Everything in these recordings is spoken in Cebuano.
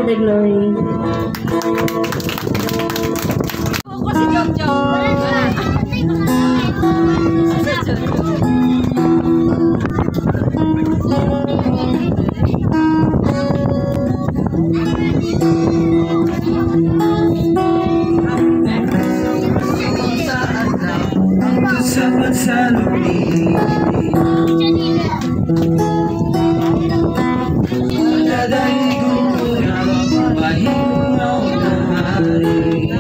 the glory. Ako si Jojo. Si Jojo. Sa pagsalubing Dadaigon ko na Mahingaw na hari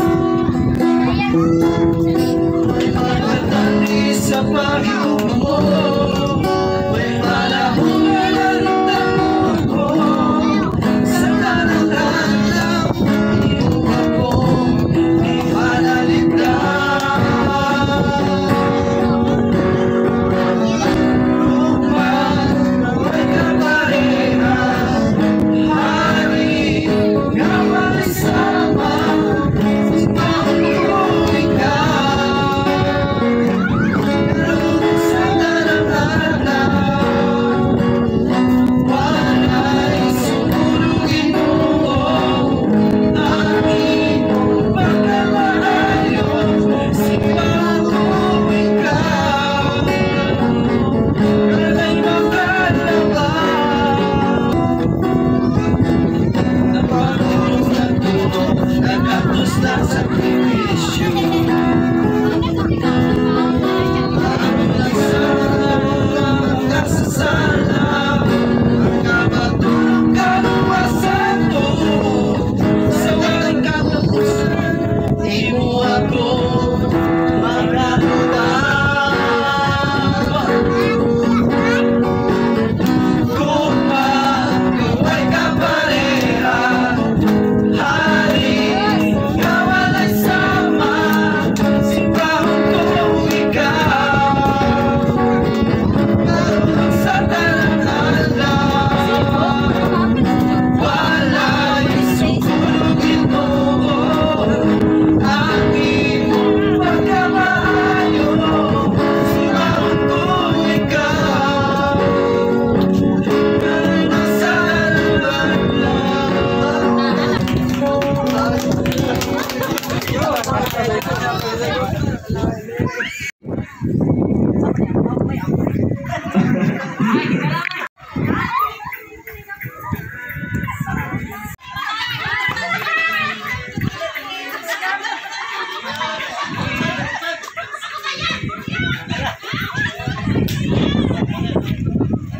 Pagpatali sa pagiging mo May panahon na naramdaman ko Sa tanang adlaw Iyong ako Di manaligtan.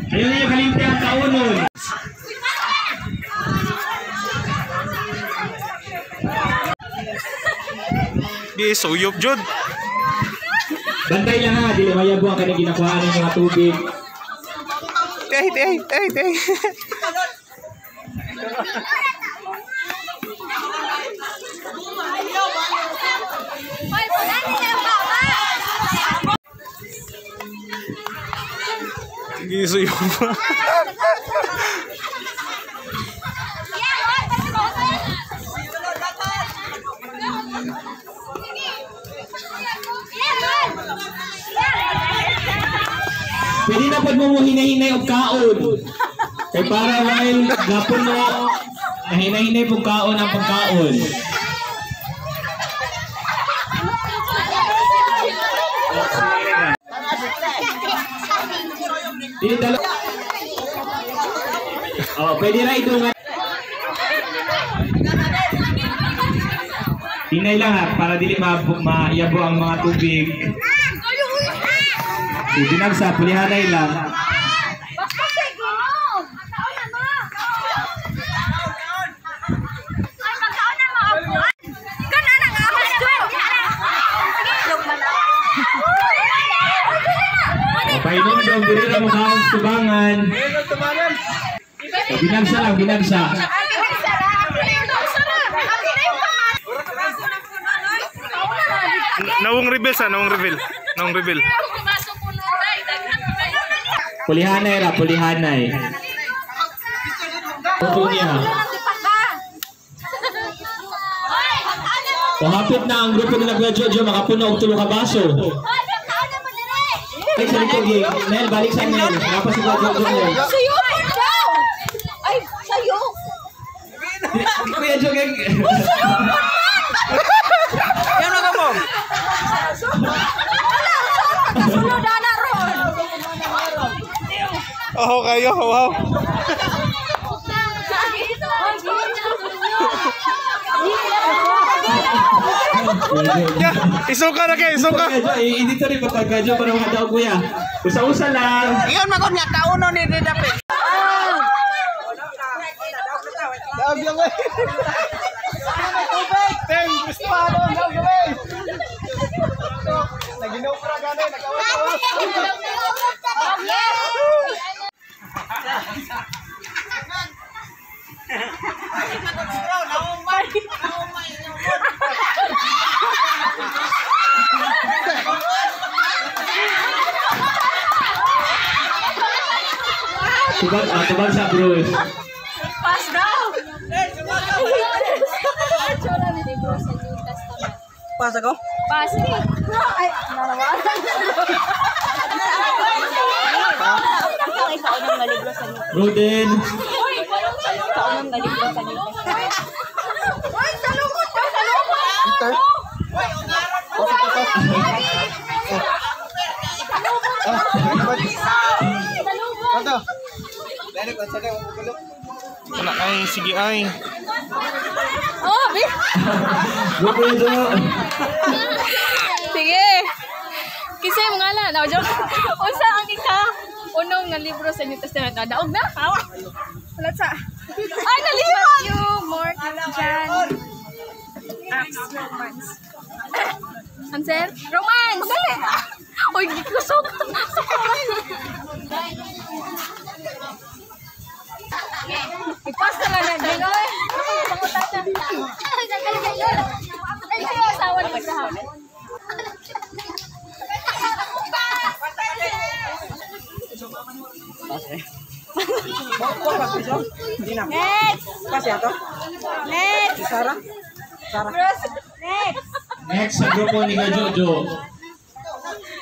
Ayun na yung kalimpi ang kaunon. Di suyop jud. Bantay lang ha, dili mayabo ang kanang ginakuhaan ng mga tubig. Tay tay tay tay. Hoy, pulani na ang baba. Di suyop. Pwede na pod mo hinahinay og kaon. Kay para while gapon mo nahinahinay pong kaon ang pagkaon. Dili dalo. Oh, pwede ra idungan. Hinay lang ha, para dili maiyabo ang mga tubig. Binagsa, pulihanay lang. Pahinumdom, dili ra mo kaon tubangan. Binagsa lang, binagsa. Nawong reveal sa, nawong reveal. Nawong reveal. Pulihanay ra, pulihanay. Tuto niya. O hapit na ang grupo nila Kuya Jojo, makapuno og tulo ka baso. Balik sa likod, eh. Nel, balik sa Nel. Napa si Kuya Jojo, Nel. Sayo daw! Ay, sayo! Kuya Jo kay Yan na mo. Sulod na ron. Oh, kayo. Wow. Yeah, isuka na kay, isuka. Kuya Jo, dito rin pa Kuya Jo para makadaog kuya. Usa-usa lang. Iyon magod nga kauno ni dapit. Daog lang eh. Tubig. Teng, Kristofano, daog lang. Naginaw pra gani, nagawas-awas. Tubag, tubag sa Bruce. Pass daw. Pass ako? Pass. Ay, Roden. Uy, salungot ka, salungot. Peter. Ano? Wala ay, sige ay. Oh, bi. Go Kuya Jo. Sige. Kinsa imong ngalan? Oh, joke. Unsa ang ika unong nga libro sa New Testament? Ah, daog na. Awa. Wala sa. Ay, nalihot. Matthew, Mark, John, Acts, Romans. Answer? Romance. Dali. Uy, gikusog. Ipas na lang na din, oy. Pangutana. Ay, sino asawa ni Abraham? Next! Pass ya to? Next! Si Sarah? Sarah. Bros, next! Next sa grupo ni Kuya Jojo.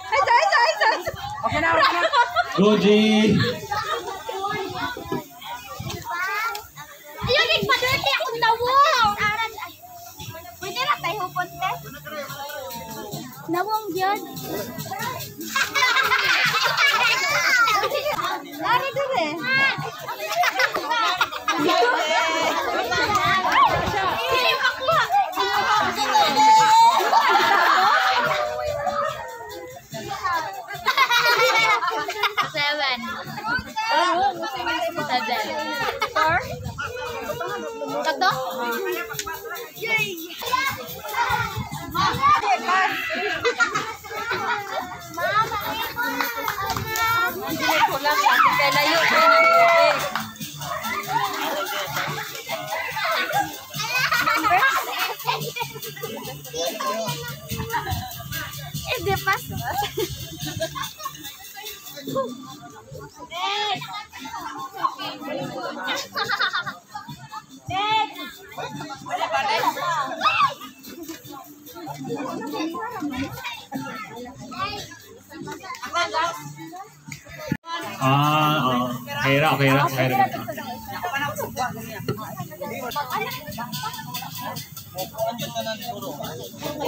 Ay, ay, ay, ay! Okay na, okay na. Go G. Ayun, nagpa-dirty akong nawong. Pwede na tayo punte? Nawong yun. Lari dire. Hindi makuha. Seven. Seven. Four. Tatlo? Kulang kay layo kay ng tubig. Eh, di pas. Ah, oo. Okay ra, okay ra, okay ra.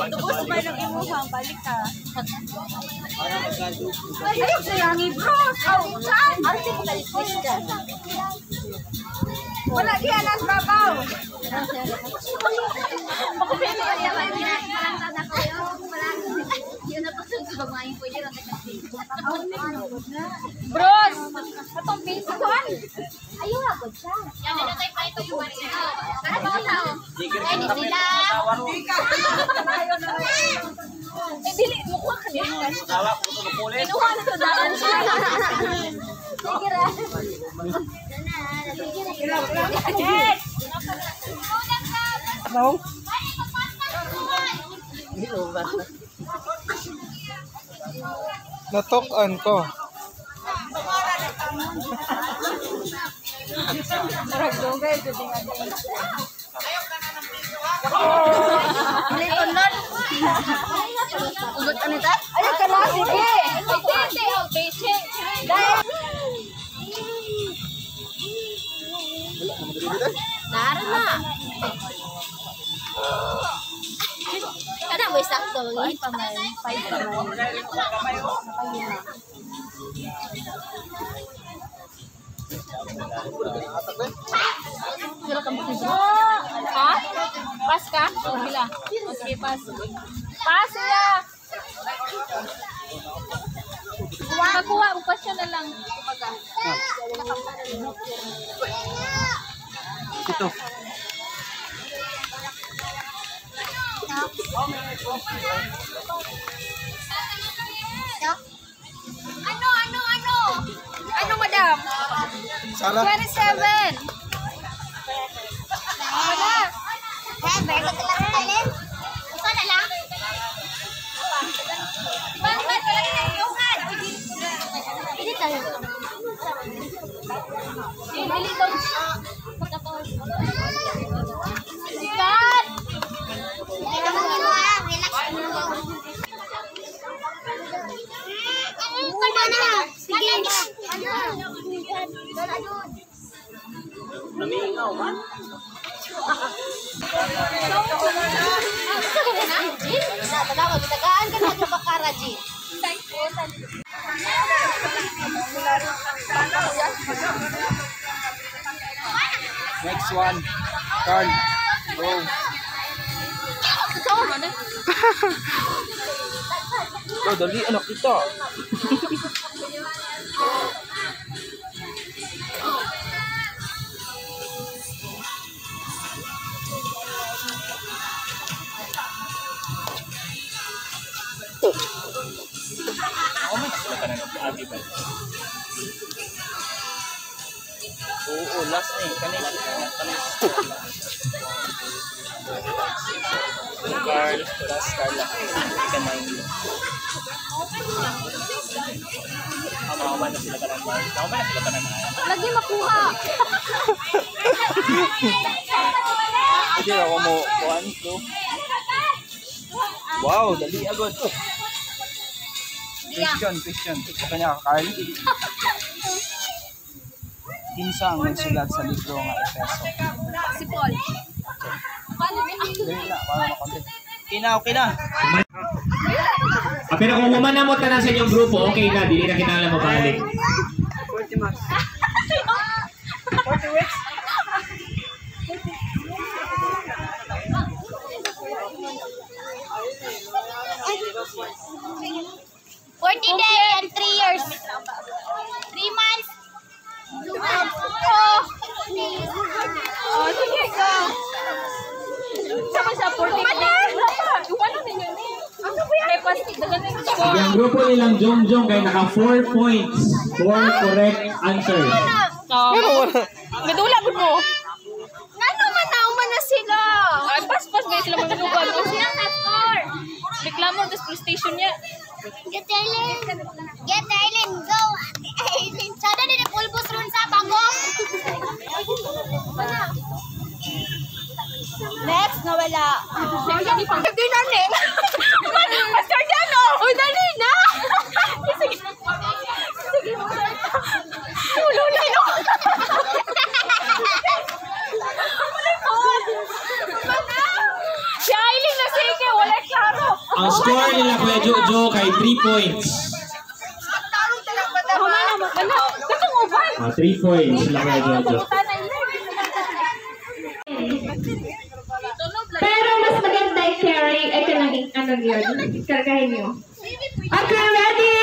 Tubos ba ng imuhang? Balik ka. Ayaw sa yangi, bro. Oh, saan? Wala di alas babaw. Bros, atong basic. Ayaw agad siya. Eh, dili, mukuha ka niya. Kinuha na sa daan siya. Sige ra. Next! Nawong? Natok-an ko. Ayaw ka na, sige. Nara na. 8 pa man, 5 pa man. Sila ka makibro. Ha? Pass ka? Pila? Okay, pass. Pass siya! Pagkuha, upas siya na lang. Kumbaga. Ito. Ano, ano, ano? Ano, madam? Sara. 27. Wala. Bakit? Wala na yung Hindi tayo. Dili daw. Sikat! Sige. Namingaw man. Tagaan ka na ito bakara, G. Next one. Carl. Go. Ikaw man eh. Go, dali. Anak kita. Ako may sila ka na abi ba? Oo, last na eh. Kanina. Kanina. Carl, last Carla. Kanay. Mahuman na sila ka ng Carl. Mahuman na sila ka ng Lagi makuha. Hindi ako mo. One, two. Wow, dali agad. Question, question. Sa kanya ka, Carl. Kinsa ang nagsulat sa libro nga Efeso? Si Paul. Paano ni? Dali na, para makontent. Okay na, okay na. Ah, pero kung human na mo tanan sa inyong grupo, okay na. Dili na kinahanglan mabalik. 40 months. 40 weeks? 40 day and 3 years. 3 months. 2 months. Oh. Oh, sige ka. Sama siya, 40. Wala. Wala ninyo ni. Ano ba yan? Kay pas, dagan na yung Sige, score. ang grupo nilang Jong Jong kay naka 4 points. 4 correct answers. Oh. Medula gud mo. Ngano man na man na sila. Ay, pas, pas, ba sila manunugag. Sila na score. Reklamo tas PlayStation niya. Get Aileen. Get Aileen. Go. Aileen. Sada ni pulbos ron sa bago. Next, nawala. Hindi na ni. Pastor Jano! Uy, dali na! Sige. Sige. Ulo na. Si Aileen na sige, wala klaro. Ang score nila Kuya Jojo kay 3 points. Wala na, wala. Katong uban. Ah, 3 points sila Kuya Jojo. Pero mas maganda i-carry, ay kanang ano yun, kargahin nyo. Okay, ready?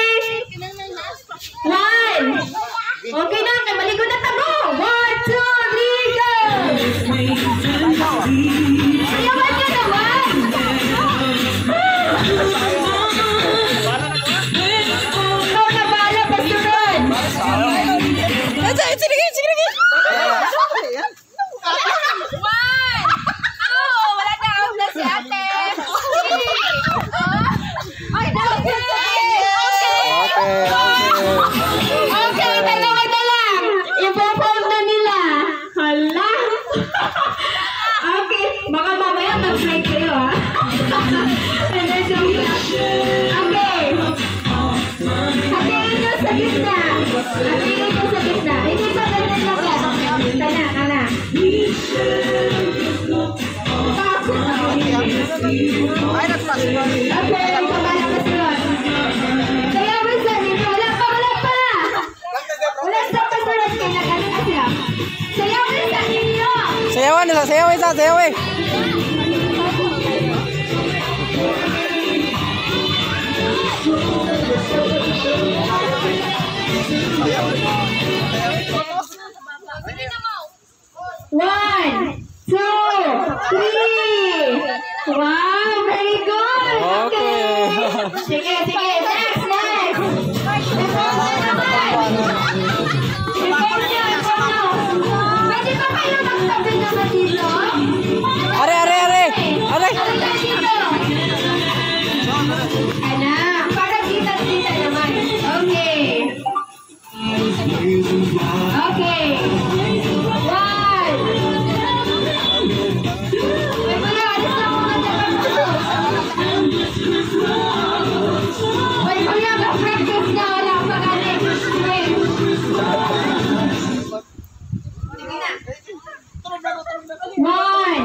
One! Okay na, kay maligo na tamo! 1, 2, 3, go! Ayawan nyo naman! Ikaw na bahala, pasunod! Sige, sige, sige. 1, 2, wala na, out na si ate. 3. Ay, okay. Okay, okay. Okay, dalawa na lang. Ipo-fold na nila. Hala. Okay, baka mamaya mag-flight kayo, ha? And then, okay. Hatiin nyo sa gitna. Hatiin nyo sa gitna. Hindi pa ganyan lang yan. Tana, tana. Ay, nagpas. Okay. Sayaw isa, sayaw eh. One, two, three. Wow, very good. Okay. Sige, sige. Next, next. Inform na naman. Inform nyo, inform nyo. Pwede ba kayo magtabi naman dito? Are, are, are. Are. Tabi kayo dito. Anak, para kita-kita naman. Okay. Okay. One. May kuya, alis na muna dyan. May kuya, mag-practice na. Wala pa gani. Wait. One,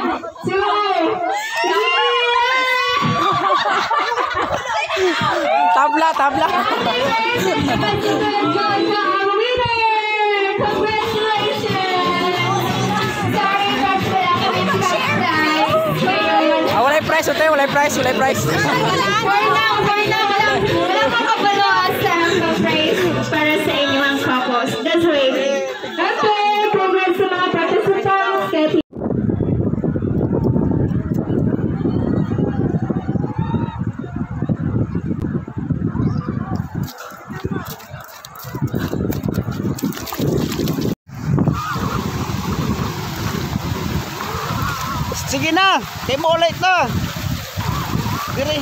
two, three. Tabla, tabla. Ang winner! Congratulations! Sorry, but wala kami prize. Ah, walay prize, ute, walay prize, walay prize. For now, wala pa kabalo sa prize para sa inyo ang couples. That's right. Okay, congrats sa mga participants. Kahit Sige na, kay mo ulit na. Dire.